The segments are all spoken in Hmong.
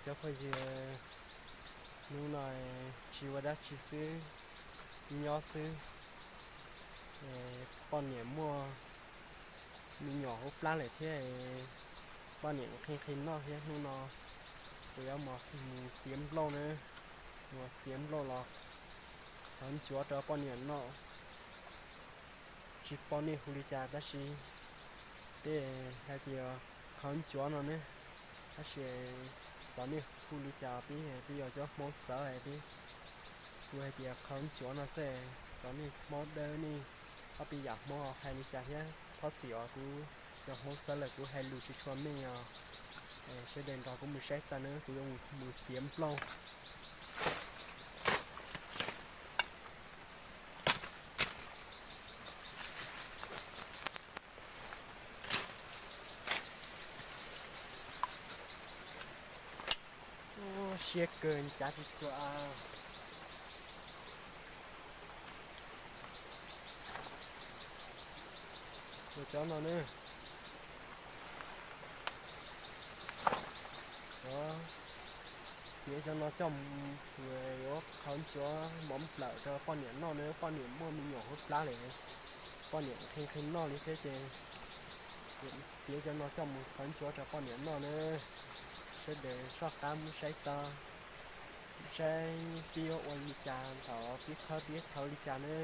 Cov phooj ywg, hnub no tsis ua dab tsi xwb, nyob xwb. Poj niam muaj me nyuam hauv plab lawm thiab, poj niam qhi qhi noj thiab. Hnub no kuv yuav mus txiav nplooj na, mus txiav nplooj los qhov ncuav rau poj niam noj. Tsis paub nej hu li cas tab sis peb hais tias qhov ncuav no ne, tab sis txawm nej hu li cas peb, peb yog cov Hmoob Xawv peb, kuv hais tias qhov ncuav no xwb. Txawm nej Hmoob Dawb nej ob peb yam Hmoob hais li cas thiab thov txim os, kuv yog Hmoob Xawv lawm kuv hais lus tsis tshua meej os. Sawv daws nrog kuv mus saib tau na, kuv yuav mus txiav nplooj. Siab kawg cav tsis tshua. Cov no ne, txiav cov no coj mus yuav qhov ncuav mov nplawm rau poj niam noj na, poj niam muaj me nyuam hauv plab lawm, poj niam qhi qhi noj li thiab ces txiav cov no coj mus qhov ncuav rau poj niam noj na. Sawv daws soj qab mus saib tau, saib peb yuav ua li cas thaum peb qhawv peb thawv li cas na.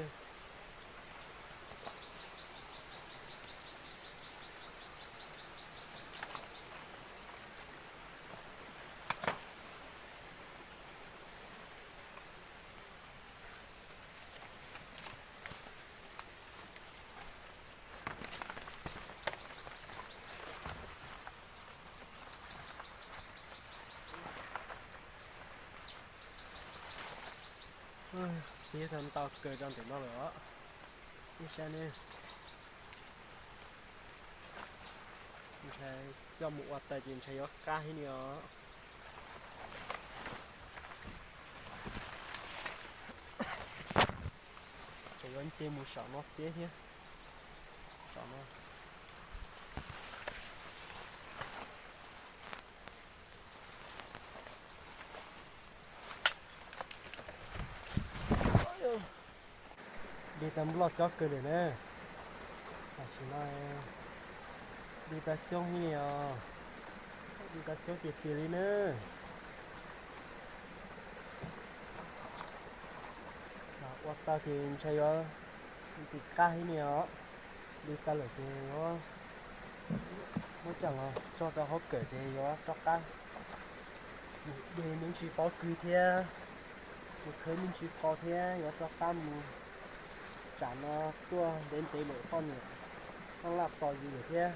Txiav tau ntau kawg rau ntawm no lawm os. Ib sab ne, ntshai coj mus ua taws ces ntshai yuav qab heev li os. Ces yuav nce mus saum no txiav thiab, saum no. De tau nploj cob kawg lawm na. Tam sim no de tau coob heev li os, de tau coob tiag tiag li na. Ua tau ces ntshai yuav ntxim qab heev li os. De tau lawm ces yuav muab coj los tso rau hauv kawm ces yuav rov qab mus de me ntsis pob kws thiab, mus khawb me ntsis qos thiab yuav rov qab mus. Tsam no tuaj ntev ntev lawm poj niam, poj laj tos yus lawm thiab.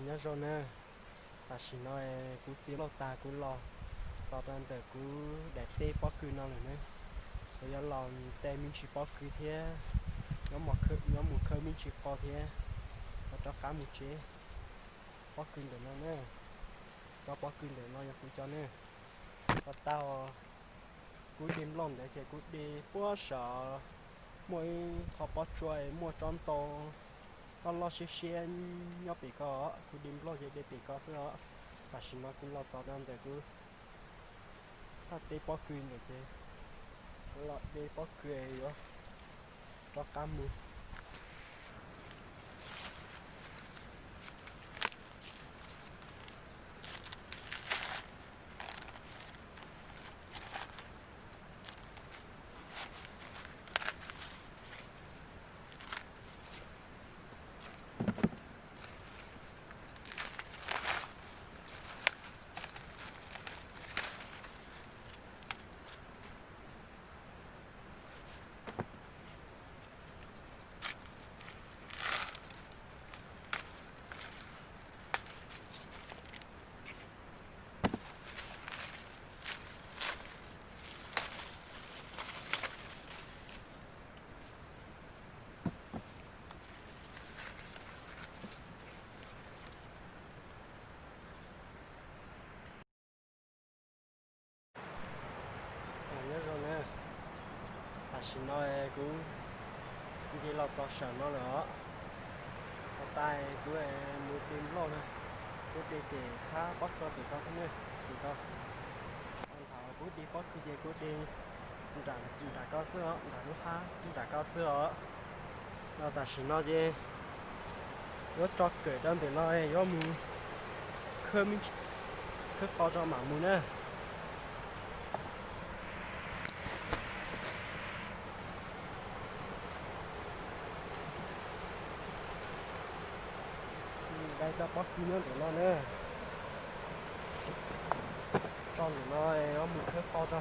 Nyob zoo na, tam sim no kuv txiav lauj tag kuv los txog rau ntawm kuv daim teb pob kws no lawm na. Kuv yuav los de me ntsis pob kws thiab, nyob mus khawb me ntsis qos thiab, yuav rov qab mus tsev. Pob kws ntawm no na, cov pob kws ntawm no yog kuv cov na. Ua tau kuv de nplooj ntawd ces kuv de puag saum, muaj ib qho pob tsuas muaj tsob ntoo loj loj siab siab nyob pem ko, kuv de nplooj ces de pem ko xwb os. Tam sim no kuv los txog rau ntawm kuv thaj teb pob kws ntawd ces los de pob kws yuav rov qab mus. Tam sim no kuv nce los txog saum no lawm os. Ua tas kuv mus de nplooj na, kuv de tes thab pob tsuas tim ko xwb ne, tim ko. Thaum kuv de pob kws ces kuv de nram ko xwb os, nram lub hab nram ko xwb os. Los tam sim no ces yuav tso kawm rau ntawm no, yuav mus khawb, khawb qos tso mam mus na. Dai tau pob kws nyob ntawm no na. Tso ntawm no, yuav mus khawb qos tso.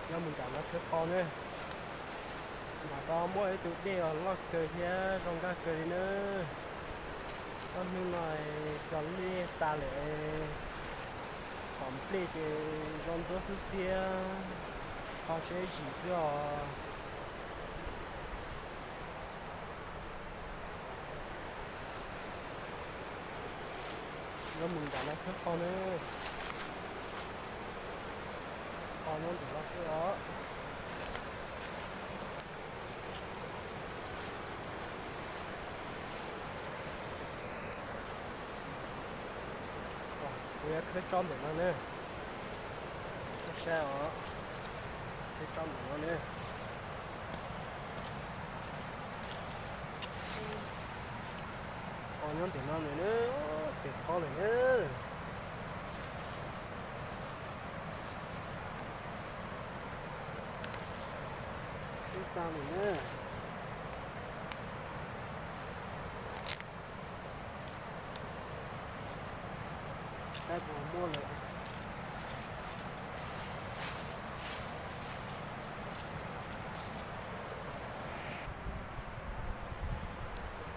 Yuav mus nram no khawb qos na. Nram ko muaj ib tug dej uas loj kawg thiab zoo nkauj kawg li na. Ob hnub no cog liaj tas lawm, pom nplej ces zoo ntsuab xwb xiab, ho seb zim xwb os. Yuav mus nram no khawb qos na. Qos nyob ntawm no xwb os. Kuv yuav khawb tsob ntawm no na. Saib os, khawb tsob ntawm no na. Qos nyob ntawm no na, tes qos lawm na. Ib tag lawm na. Saib puas muaj lawm.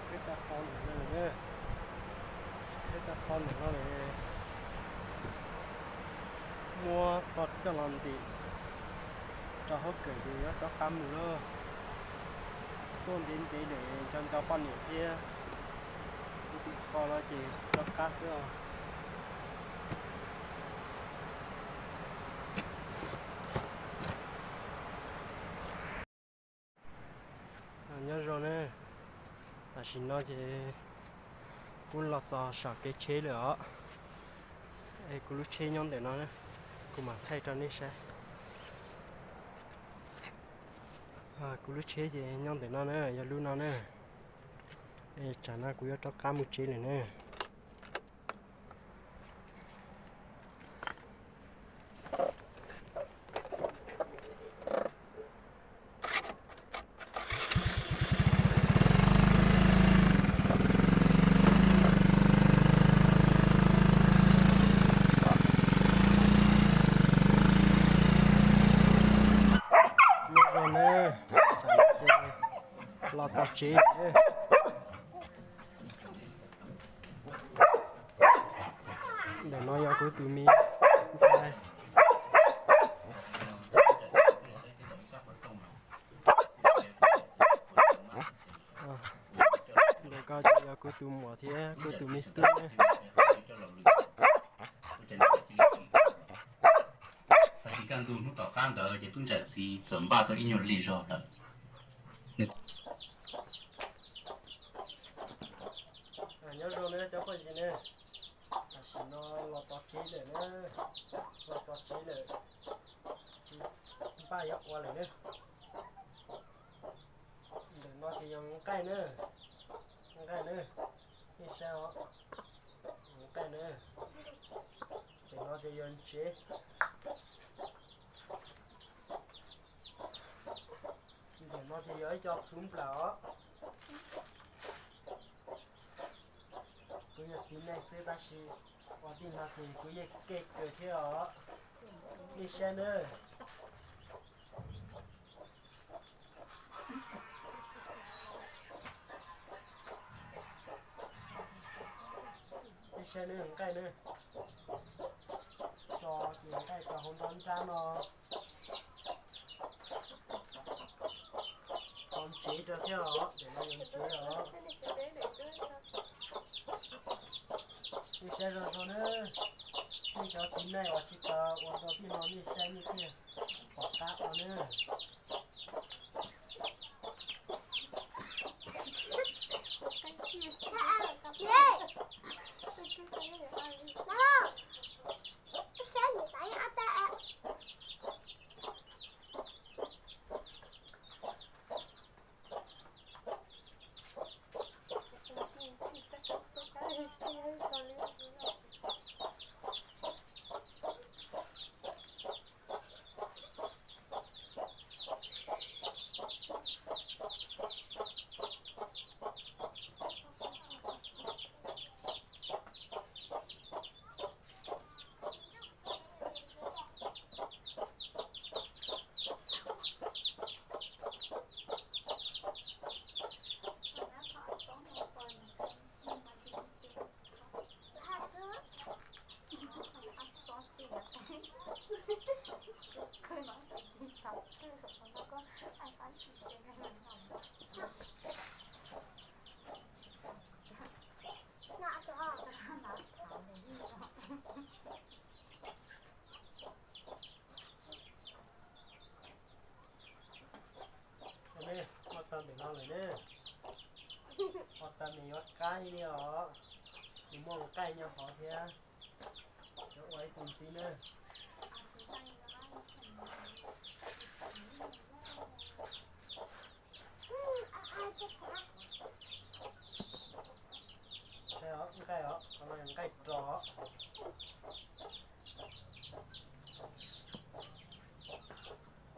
Khawb tau qos ntawm no, khawb tau qos ntawm no lawm. Muab qos coj los ntim rau hauv kawm ces yuav rov qab mus lauj. Tuaj ntev ntev lawm nco nco poj niam thiab. Ntim qos los ces rov qab xwb os. Nyob zoo na, tam sim no ces kuv los txog saum kev tsheb lawm os. Es kuv lub tsheb nyob ntawm no na, kuv mam thaij rau nej saib. Kuv lub tsheb ces nyob ntawm no na, yog lub no na. Es tsam no kuv yuav rov qab mus tsev lawm na. Nyob zoo na, los txog tsev lawm. Ntawm no yog kuv tus me ntxhais. Ntawm ko ces yog kuv tus muam thiab kuv tus me tub na. Tag kis kaj ntug hnub tom qab ntawd ces tub ntxawm txiv txawm npaj tau ib nyuag hli zog lawm. Nyob zoo na cov phooj ywg na, tam sim no los txog tsev lawm na, los txog tsev lawm, npaj yuav ua lawm na. Ntawm no ces yog nqaij na, nqaij na, nej saib os, nqaij na. Ntawm no ces yog ntsev. Ntawm no ces yog ib co txhuv nplaum os. Kuv yog txiv neej xwb tab sis ua tij no ces kuv yeej keej kawg thiab os. Nej saib nawb. Nej saib nawb, nqaij nawb. Tso ces nqaij rau hauv nruab nrab no. Tso ntsev rau thiab os, ntawm no yog ntsev os. Nej saib zoo zoo nawb. Nej cov txiv neej uas tsis tau ua dua tij no nej saib nej thiaj pom qab ua nawb. Tag nws yuav qab li os, nws muaj nqaij nyob hov thiab. Yuav ua ib tug ntxiv na. Saib os, nqaij os, qhov no yog nqaij ros.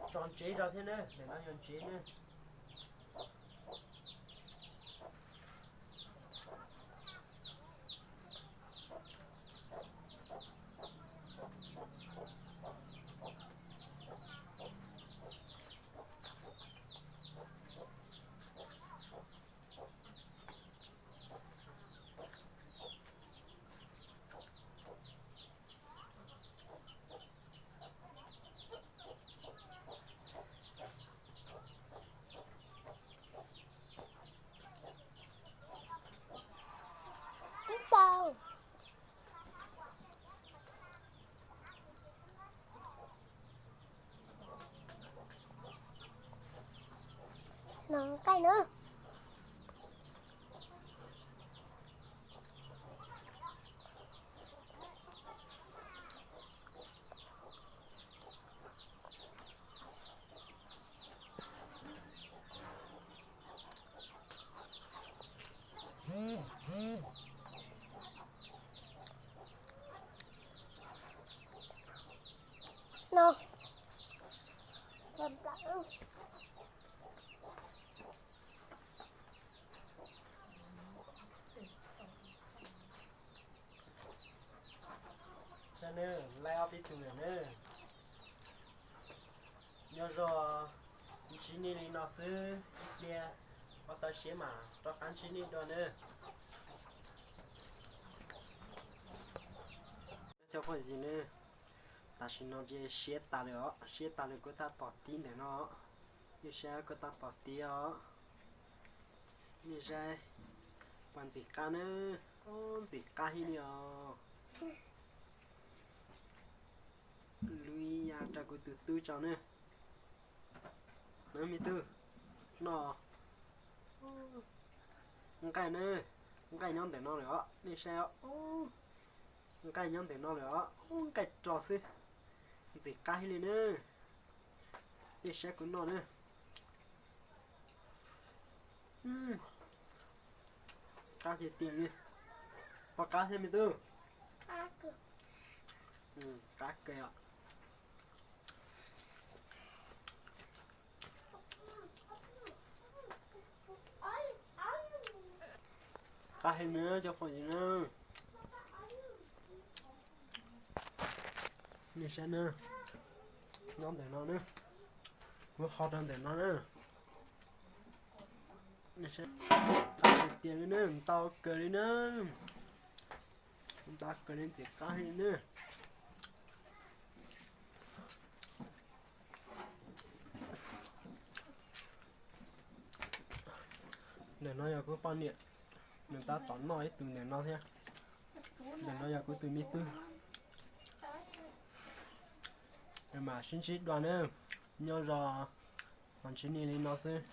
Tso ntsev rau thiab na, ntawm no yog ntsev na. Tib tau. No nqaij na. No. Saib nawb, laib ob peb tug lawm nawb. Nyob zoo, ntsib nej li no xwb, ib pliag ua tau siav mas rov qab ntsib nej dua nawb. Cov phooj ywg nawb, tam sim no ces siav tas lawm os, siav tas lawm kuv tab tom tiv ntawm no, nej saib kuv tab tom tiv os. Nej saib, puas ntxim qab nawb, ntxim qab heev li os. Lub ib yam rau kuv tus tub tso nawb. Nawb me tub, no nqaij nawb, nqaij nyob ntawm no lawm os, nej saib os. Nqaij nyob ntawm no lawm os, nqaij ros xwb, ntxim qab heev li nawb. Nej saib kuv noj nawb. Qab tiag tiag li. Pom qab thiab me tub? Qab kawg os. Qab heev nawb cov phooj ywg nawb. Nej saib nawb, nyob ntawm no nawb, kuv ho rau ntawm no nawb. Nej saib, qab tiag tiag li nawb, ntau kawg li nawb, ntau kawg li, ntxim qab heev li nawb. Ntawm no yog kuv poj niam, nws tab tom noj ib tug ntawm no thiab. Ntawm no yog kuv tus me tub. Mam sib ntsib dua nawb, nyob zoo, ho ntsib nej li no xwb.